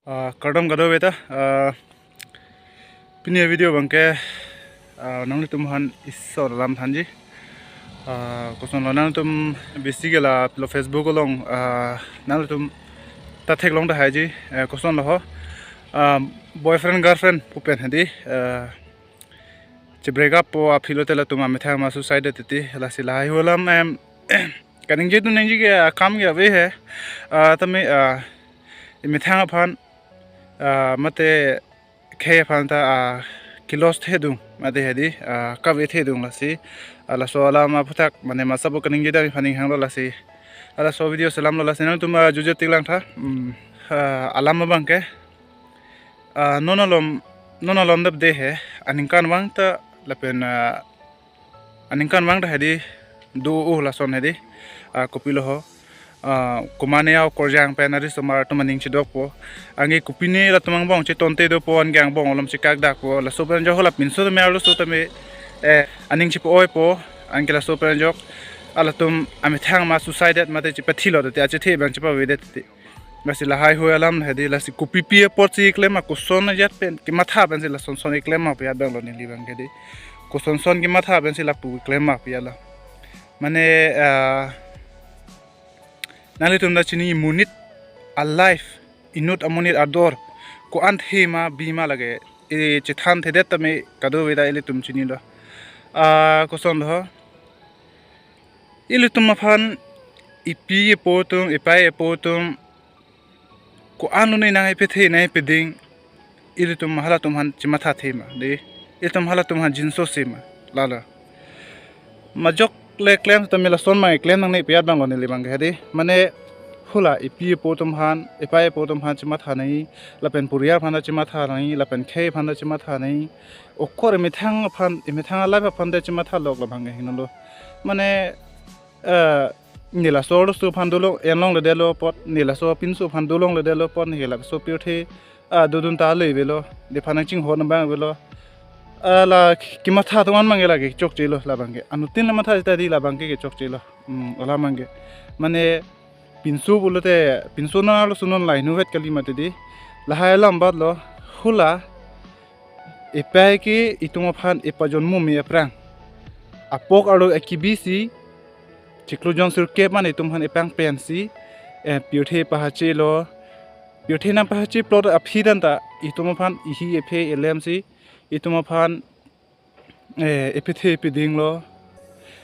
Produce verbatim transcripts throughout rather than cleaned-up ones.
Ah, kardom kadokave ta, ah, pini video abangke, ah, nanglitum aphan isi alam thanji. Ah, kosonlo nanglitum besi ke la lo Facebook along, ah, nanglitum ta theklong tahai ji, eh, kosonlo ho. Ah, boyfriend girlfriend pu pen hedi, ah, che break up po aphi lote latum amethang ma suicide titi, lasi lahai hu alam, em, kaningje tu ningje ke akam ke ave he. Ah, tame, ah, emethang aphan, ah, mate khei aphan ta, ah, ke-loss thedung mate hedi, ah, kave thedung lasi. Ah, laso alam aphuthak mane masa bo kaningje dam iphan inghanglo lasi. Ah, laso video selamlo lasi nangtum, ah, jujut tiklang tha. Hmm, ah, alam abangke, ah, non alom, non alom dap de he, aningkanvang ta lapen, ah, aningkanvang ta hedi do-o lason hedi, ah, kopilo ho. Ah, komane a-okarjang pen arisomar atum aning chedokpo. Anke kopine latum angbong chetonte dopo, anke angbong alom chekak dakpo. Laso pen ajok hala pinso tame arloso tame, eh, aning chepo-oipo. Anke laso pen ajok halatum amethang ma suicide mate chepathilo titi, achethe abang chepavedet titi. Lasi lahai hu alam hedi, lasi kopipi apotsi keklem ma, koson ajat pen kematha pensi lason son keklem ma pu ajat abanglo neli abangke di. Koson son kematha pensi lapu keklem ma pu ajatlo. Mane, ah, nanglitum ta chini monit a-life, inut amonit ador ko-an the ma bi ma lake, e chethan thedet tame kadokave ta ilitum chinilo. Ah, kosonlo ho. Ilitum aphan epi epo atum, epei epo atum ko-an lo ne nang epethe nang epeding, ilitum halatum aphan chematha the ma de, ilitum halatum aphan jinso si ma, lalo. Majok le klem tame lason ma klem nangne pu ajat abanglo neli abangke hedi. Mane hala epi epo atum aphan, epei epo atum aphan chematha nangji, lapen poriyar aphan ta chematha nangji, lapen khei aphan ta chematha nangji. Okor emethang aphan, emethang a-life aphan ta chemathalo labangke hingnolo. Mane, eh, ne laso arloso aphan dolong, enlongledetlo apot, ne laso pinso aphan dolongledetlo apot, ne laso pirthe, ah, dodun ta le avelo, nephan nangchinghon abang avelo. Ah, la kematha atum an abangke lake chokchelo labangke. Anuttin le matha ta di labangke kechokchelo. Hmm, alam abangke. Mane pinso pulote, pinso na arloso non la inutvet kali mate di. Lahai alam batlo, hala epei ke itum aphan epajonmome aphrang, apok arlo akibi si, chiklo jon sirkep man itum aphan epang pensi, eh, pirthe pahachelo. Pirthe nangpahache plot aphi dan ta itum aphan ehi ephe elem si, itum aphan, eh, epethe epedinglo.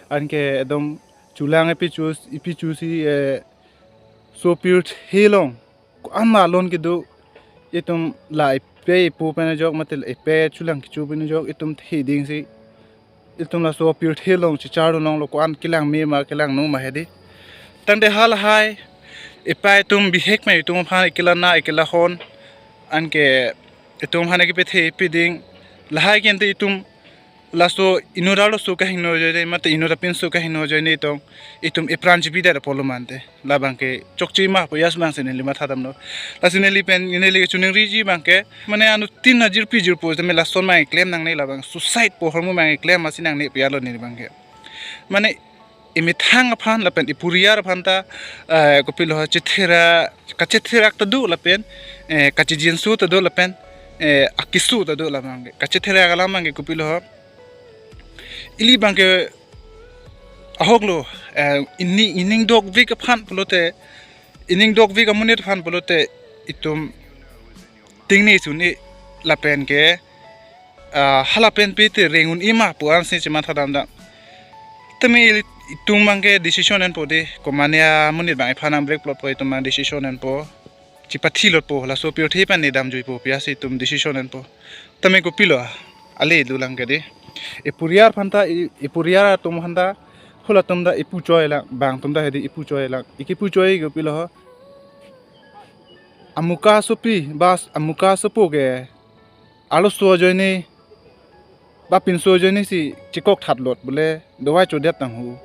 Anke ekdom chulang epichu, epichu si, eh, so pirthe along ko-an ma alon kedo, itum la epei epo pen ajok mate la epei chulang kecho pen ajok itum theding si, itum laso pirthe along chechar longlo, ko-an kelang me ma kelang no ma hedi. Tangte halahai epei atum bihek ma itum aphan ekelana ekelahon, anke itum aphan kepethe epeding, lahai ke ante itum laso inut arloso kahingno ajoine mate inut apinso kahingno ajoine tong itum epran chipidet apotlo mante, labangke chokche ma pu ajat abangsi neli mathadamlo. Lasi neli pen neli kechoningriji abangke, mane anuttin ajirpi jirpo tame lason ma klem nangne, labang suicide pu ahormu ma klem masi nangne pu ajatlo neli abangke. Mane emethang aphan lapen eporiyar aphan ta, eh, kopilo ho, chethera, kachetherak ta do lapen, eh, kachejinso ta do lapen, eh, akeso ta do labangke. Kachetherak alam abangke kopilo ho, ili abangke ahoklo, eh, ini, ining dokvik aphan pulote, ining dokvik amonit aphan pulote itum tingne sun-e lapen ke, ah, hala pen pete reng un-e ma pu ansi chemathadamdam. Tame ili itum abangke decision enpo de, komane amonit abang ephan nang break plotpo itum abang decision enpo. Chepathilotpo, laso pirthe pen ne damjuipo pu ajatsi itum decision enpo. Tame kopilo, ale dolang ke de. Eporiyar aphan ta, e, eporiyar atum aphan ta, halatum ta epu choi lang, bang atum ta hedi epu choi lang. Ekepu choi kopilo ho. Amuka asopi, bas amuka asopo ke arloso ajoine, ba pinso ajoine si chekok thatlot bole dawai chodet tang hu.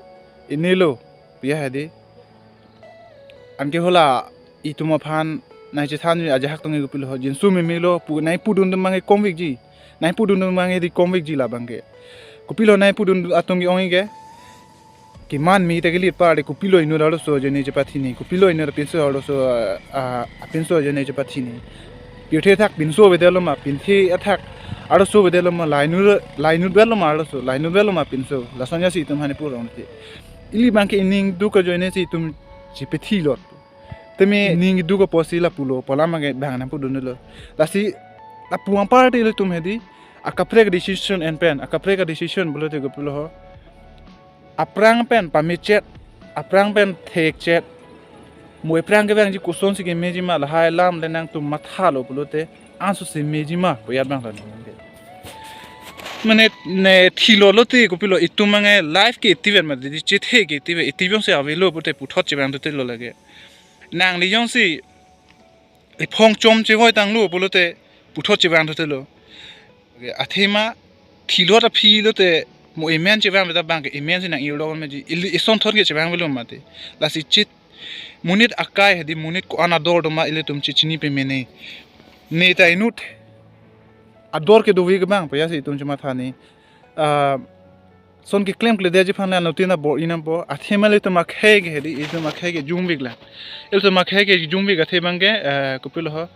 Inilo, pu ajat hedi. Anke hala itum aphan nai chethan ajahak tong kopilo ho, jinso memelo pu nai pudun atum abangke komvikji. Nai pudun atum abangke di komvikji labangke. Kopilo nai pudun atum ke-ong-e ke. Keman me ta kelit par de kopilo inut arloso ajoine chepathi nangji, kopilo inut apinso arloso, ah, apinso ajoine chepathi nangji. Pirthe athak pinso avedetlo ma, pirthe athak arloso avedetlo ma, lainut, lainut vetlo ma arloso, lainut vetlo ma pinso. Lason ya si itum hani purong te. Ili abangke ining duk ajoine si itum chipethilot. Tumi ining duk apotsi lapulo, pu alam abangke bang nangpudunlo. Lasi lapu anparta ilitum hedi, akaprek decision en pen, akaprek decision pulote kopilo ho. Aphrang pen pamechet, aphrang pen thekchet. Mo aphrang kevangji kosonsi kemeji ma lahai alam le nangtum mathalo pulote, anso si meji ma, pu ajat abang tadi. Mane ne thilotlo te kopilo, itum ange life ke itiven ma di, chethe ke itive, itivon si avelo pulote puthot chevang thotelo lake. Nangli jongsi iphong chom chevoi tanglo pulote puthot chevang thotelo. Athema thilot aphi lote mo imen chevang beta abangke imen si nang-irlo meji, ili isonthot ke chevang avelo mati. Lasi chit monit akai hedi monit ko-an ador do ma ilitum chechini pemene. Ne ta inut ador ke dovek abang pu ya si itum chematha ni. Ah, son keklemkledetji aphan le anuttin abor-i nangpo. Athema ilitum akhei ke hedi, itum akhei ke jumvik lang. Ilitum akhei ke jumvik athe abangke, eh, kopilo ho,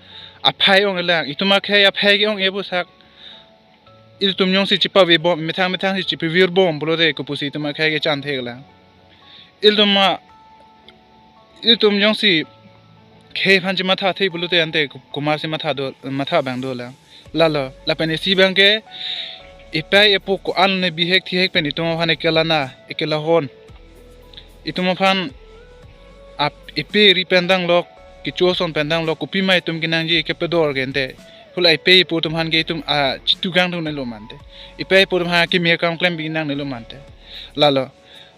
aphai ong lang. Itum akhei aphai ke ong-e pu sak. Ilitum jongsi chepavebom, methang methang si chepavirbom pulote kopusi itum akhei ke chan thek lang. Ilitum ma, ilitum jongsi khei aphan chematha thek pulote ante ko-, komatsi matha do, matha abang do lang. Lalo, lapen isi abangke, ipei ipo ko-an ne bihek thihek pen itum aphan ekelana, ekelahon. Itum aphan ap, ipe ri pen danglok, kecho ason pen danglok, kopima itum kenangji kepedor ke ante. Hula ipei ipo atum aphan ke itum, ah, chitu kangdun nelo mante. Ipei ipo atum aphan keme akam klem binang nelo mante. Lalo,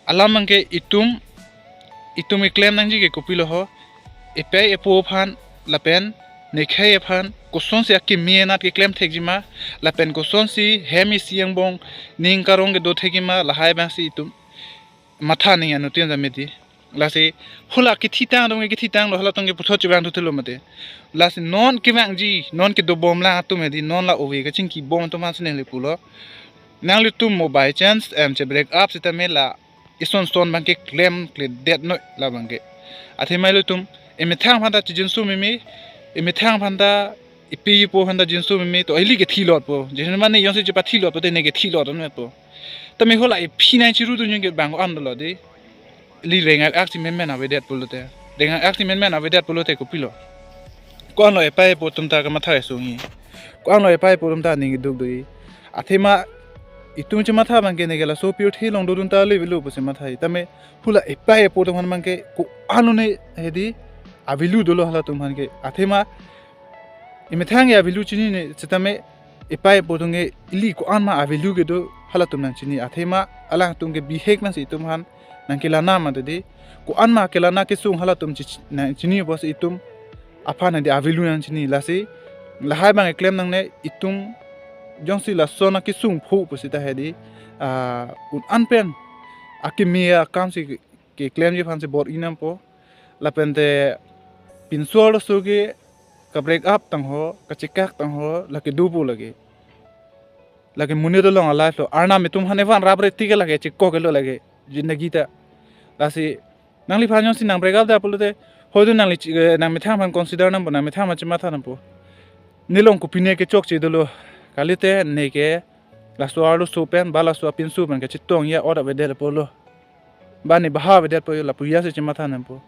alam abangke itum, itum keklem nangji ke kopilo ho, ipei ipo aphan lapen nekhei aphan kosonsi akeme anat keklem thekji ma, lapen kosonsi hem isi angbong ning karong kedo thekji ma, lahai abangsi itum matha nangji anuttin jame di. Lasi hula kethitang atum ke kethitanglo, halatum ke puthot chevang thotelo mati. Lasi non kevangji, non kedobom lang atum hedi, non la ove kachingkibom atum aphan si neli pulo. Nanglitum mo by chance, em, che break up sitame la isonson abangke klemkledet noi la abangke. Athema ilitum, emethang aphanta chejinso meme, emethang aphanta ipe ipo aphanta jinso meme to ili kethilotpo. Jin mane jongsi chepathilotpo te ne kethilot anmetpo. Tame hula iphi nang chiru dunjong ke bang ko-an dolo de. Ili reng-ak si menmen avedet pulote. Reng-ak si menmen avedet pulote kopilo. Ko-anlo ipei ipo atum ta kamatha sungji. Ko-anlo ipei ipo atum ta ning duk do-i. Athema itum chematha abangke ne ke laso pirthe along dodun ta le avelo pusi matha-i. Tame hula ipei ipo atum aphan abangke ko-anlo ne hedi avelo dolo halatum aphan ke. Athema emethang ke avelo chinine sitame ipei ipo atum ke ili ko-an ma avelo kedo halatum nangchini. Athema alangtum ke bihek nangsi itum aphan nangkelana mati di. Ko-an ma kelana kesung halatum chi-, nangchini pusi itum aphan hedi avelo nangchini. Lasi lahai abang keklem nangne, itum jongsi lason akesung phu pusita hedi, ah, un-an pen akeme akamsi keklemji aphansi bor-i nangpo. Lapen te pinso arloso ke ka break up tang ho, kachekak tang ho, lake dopo lake. Lake monit along a-life lo. Arnam itum aphan evan rabre tik ke lake chekok kelo lake jindagi ta. Lasi nangliphan jongsi nang break up da pulote, hoito nangli chi-, eh, nangmethang aphan consider nangpo, nangmethang aphan chematha nangpo. Nelong kopine kechokche dolo. Kalite ne ke laso arloso pen ba laso apinso pen kachetong ya ot avedet apotlo. Ba ne baha avedetpo, lapu ya si chematha nangpo.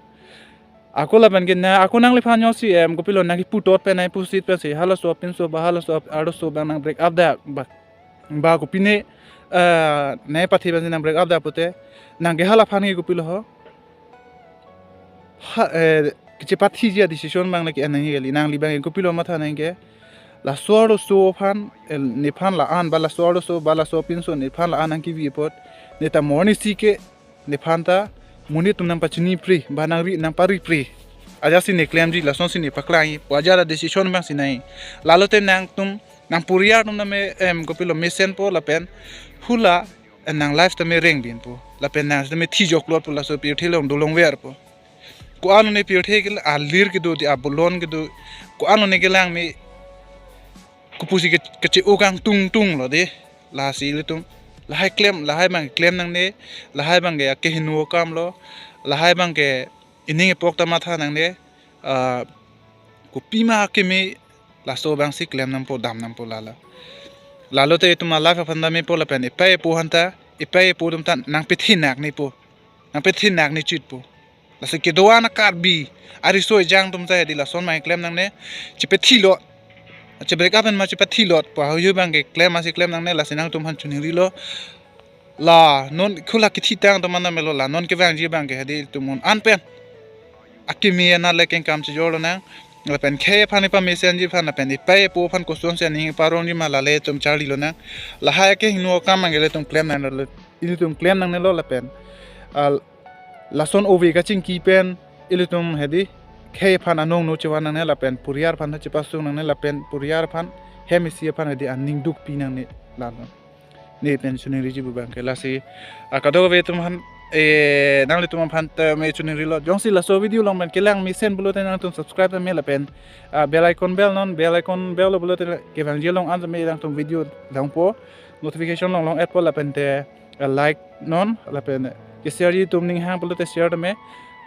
Ako lapen ke na, ako nangliphan jongsi, em, kopilo nangkipu tot pen nangkipu sit pensi halaso apinso ba halaso ap-, arloso abang nang break up da ba, ba kopine, eh, nangpathe pensi nang break up da pulote, nang ke halaphan ke kopilo ho. Ha, eh, kachepathiji a-decision abang lake anang kali, nangli abang kopilo matha nang ke. Laso arloso aphan, eh, nephan la-an, ba laso arloso, ba laso apinso nephan la-an nangkevi apot, ne ta morning si ke, nephan ta monit atum nangpachinipre, ba nangri, nangparipre. Ajat si ne klemji, lasonsi ne paklangji, pu ajat a-decision abangsi nang. Lalote nangtum, nang puriar atum tame, em, kopilo mesenpo lapen hula, eh, nang life tame rengbinpo. Lapen nang tame thijoklotpo laso pirthe along dolongverpo. Ko-anlo ne pirthe ke alir kedo di abolon kedo. Ko-anlo ne kelang me kopusi ke, kache-o kangtungtunglo de. Lasi ilitum lahai klem, lahai abang klem nangne, lahai abang ke akehingno akamlo, lahai abang ke ining epok ta matha nangne, ah, kopima akeme Laso abangsi klem nangpo, dam nangpo lalo. Lalo te itum a-life aphan dam-ipo lapen ipei ipo aphan ta, ipei ipo atum ta nangpethinak nipo. Nangpethinak ni chitpo. Lasi kedo-an a-Karbi ariso ejang atum ta hedi lason ma klem nangne, chepethilot. Chebreak up ma chepethilot pu ahoi abangke klem asi klem nangne, lasi nangtum aphan choningrilo. La non hula kethitang atum an melo, la non kevangji abangke hedi itum un-an pen akimi anat le kengkam chejor lonang. Lapen khei aphan ipamesenji aphan lapen ipei ipo aphan kosonsi aning parongji ma lale itum charli lonang. Lahai akehingno akam abangke ilitum klem nangnelo, ilitum klem nangnelo lapen, ah, lason ove kachingki pen ilitum hedi khei aphan anong no chevan nangne lapen poriyar aphan chepasung nangne lapen poriyar aphan hem isi aphan hedi aning dukpi nangne lalo. Ne pen choningriji pu abangke lasi, ah, kadokave atum aphan, eh, nanglitum aphan tame choningrilo. Jongsi laso video along pen kelang mesen pulote nangtum subscribe tame lapen, ah, bell icon bell non, bell icon bell lo pulote kevangji along an tame nangtum video langpo, notification along long etpo lapen te, ah, like non lapen ke-share ji itum ninghang pulote share tame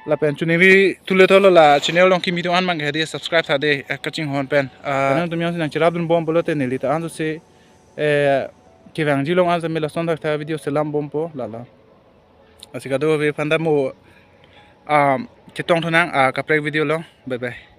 lapen choningri thule tholo la channel along kimi atum an abangke hedi subscribe tha de, eh, kachinghon pen, ah, nangtum jongsi nangcherapdunbom pulote neli ta ansose, eh, kevangji along an tame lason thakthak video selambompo lalo. Lasi kadokave aphan ta mo, um, chetong thunang, ah, kaprek video along. Bye bye.